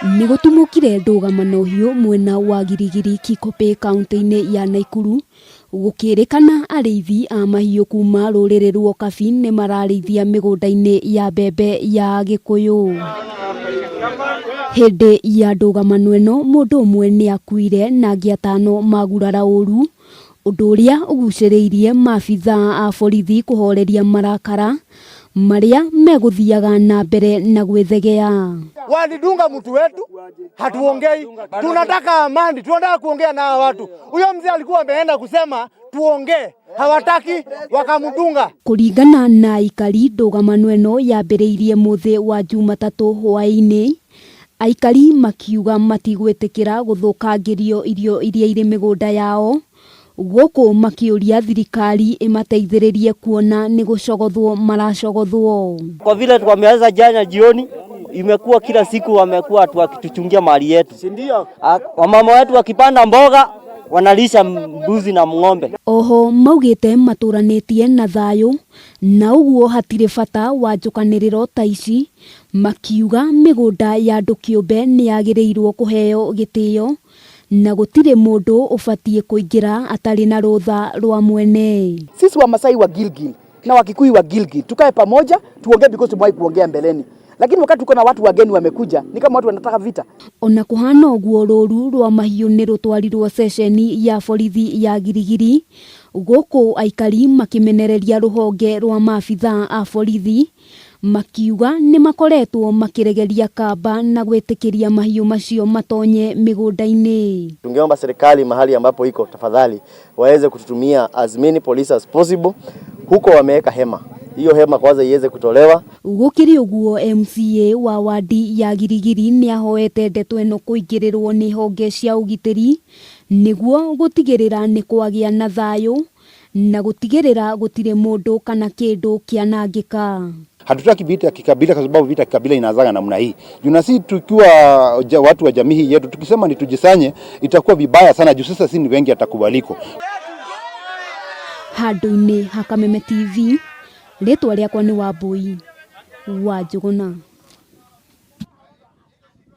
Nĩ gũtumũkire ndũgamano hiũ mwena wa Girigiri Kikopey kaunti-inĩ ya Naikuru gũkĩrĩkana arĩithi a mahiũ kuma rũrĩrĩ rwa Okabi nĩ mararĩithia mĩgũnda-inĩ ya mbembe ya Gĩkũyũ. Hĩndĩ ya ndũgamano ĩno mũndũ ũmwe nĩ akuire na angĩ atano magurara ũru, ũndũ ũrĩa ũgucĩrĩirie maabithaa a borithi kũhoreria marakara marĩa megũthiaga na mbere na gwĩthegea. Walidunga mtu wetu, hatuongei. Tunataka amani, tunataka kuongea na hawa watu. Huyo mzee alikuwa ameenda kusema tuongee, hawataki, wakamdunga. Kũringana na aikari, ndũgamano ĩno yambĩrĩirie mũthĩ wa Jumatatũ hwaĩ-inĩ, aikari makiuga matigwĩtĩkĩra gũthũkangĩrio irio iria irĩ mĩgũnda yao, gũkũ makĩũria thirikari ĩmateithĩrĩrie kuona nĩ gũcogothwo maracogothwo. Kwa vile wameanza jana jioni, imekuwa kila siku wamekuwa wakituchungia mali yetu, si ndio? Wamama wetu wakipanda mboga wanalisha mbuzi na ng'ombe. Oho maugĩte matũranĩtie na thayũ na ũguo hatirĩ bata wa njũkanĩrĩro ta ici, makiuga mĩgũnda ya andũ kĩũmbe nĩ yagĩrĩirwo kũheo gĩtĩo na gũtirĩ mũndũ ũbatiĩ kũingĩra atarĩ na rũtha rwa mwene. Sisi Wamasai wa Gilgil na Wakikuyu wa Gilgil tukae pamoja tuongee, because tumewahi kuongea mbeleni, lakini wakati tuko na watu wageni wamekuja, ni kama watu wanataka vita. Ona kũhana ũguo rũru rwa mahiũ nĩ rũtwarirwo ceceni ya borithi ya Girigiri gũkũ aikari makĩmenereria rũhonge rwa maabithaa a borithi makiuga nĩ makoretwo makĩregeria kamba na gwĩtĩkĩria mahiũ macio matonye mĩgũnda-inĩ. Tungeomba serikali mahali ambapo iko, tafadhali waweze kututumia as many police as possible. Huko wameweka hema, hiyo hema kwanza iweze kutolewa. Gũkĩrĩ ũguo MCA wa wadi ya Girigiri nĩ ahoete ndeto ĩno kũingĩrĩrwo nĩ honge cia ũgitĩri nĩguo gũtigĩrĩra nĩ kwagĩa na thayũ na gũtigĩrĩra gũtirĩ mũndũ kana kĩndũ kĩanangĩka. Hatutaki vita ya kikabila kwa sababu vita ya kikabila inaanzaga namna hii. Juu na sisi tukiwa watu wa jamii hii yetu tukisema ni tujisanye itakuwa vibaya sana juu sasa si ni wengi atakubaliko. Handũ-inĩ ha Kameme TV, rĩtwa rĩakwa nĩ Wambui wa Njũgũna.